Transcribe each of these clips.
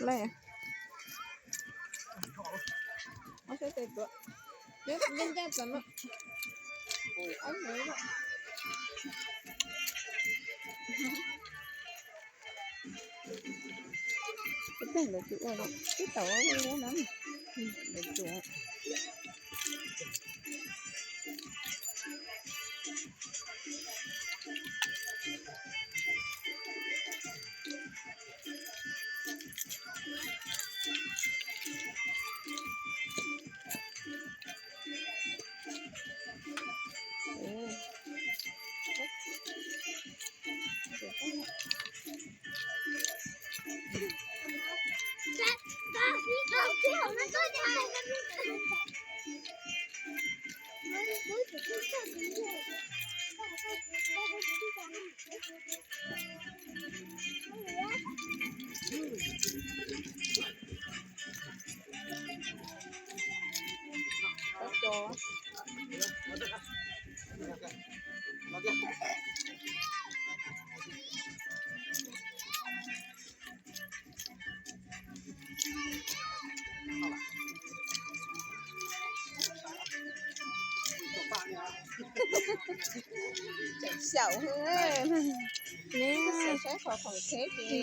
Lej, ob sab tes tuav, neb ncaj ncaj tom no, ob mev lawm. Tus pheej ntawd tsis ua li, twb tau ua li na, ntawd tsuas. Tseem xyaum, neb saib qhov khoom kheb ces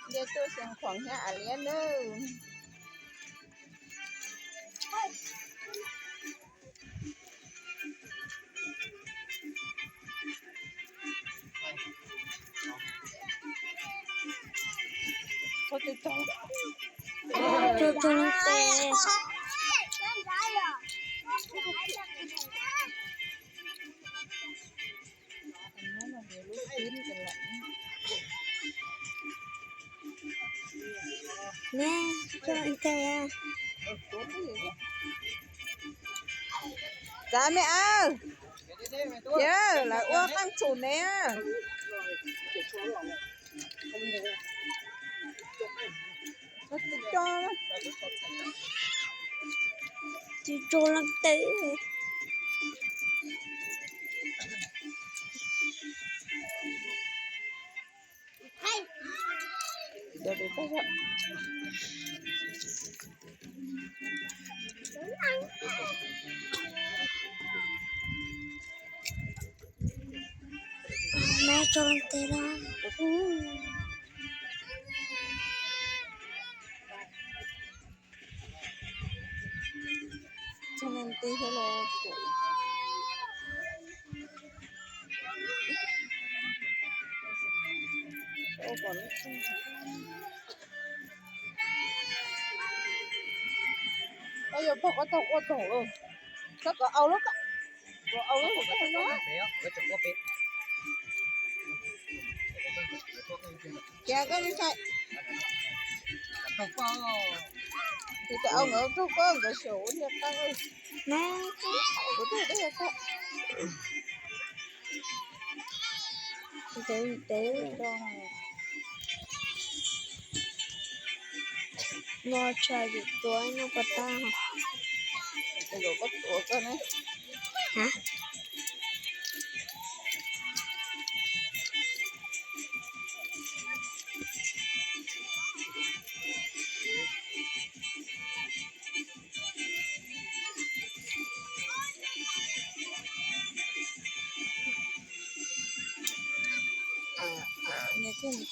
nce tuaj xyoo khoom thiab av liab nawb. Tsuag tsuag leej tes. Neb, tsuag leej tes. Txav me ab, yawg lawv ua qeej txhum ne. Tsis tsuag leej tes. Neb tsuag leej tes los. Tsuag leej tes thiab los. Koj yuav pog koj tau ua toom lawm, koj kom au lub, kom au lub no. Kiag koj li ntshai. Tus twg au nkawd raug koj nkawd xyaum ua niag qeej. Kuv twb tias koj ntev ntev. No tshaj yus tuav no puas tau? Koj tuav koj ne. Nyias thiaj li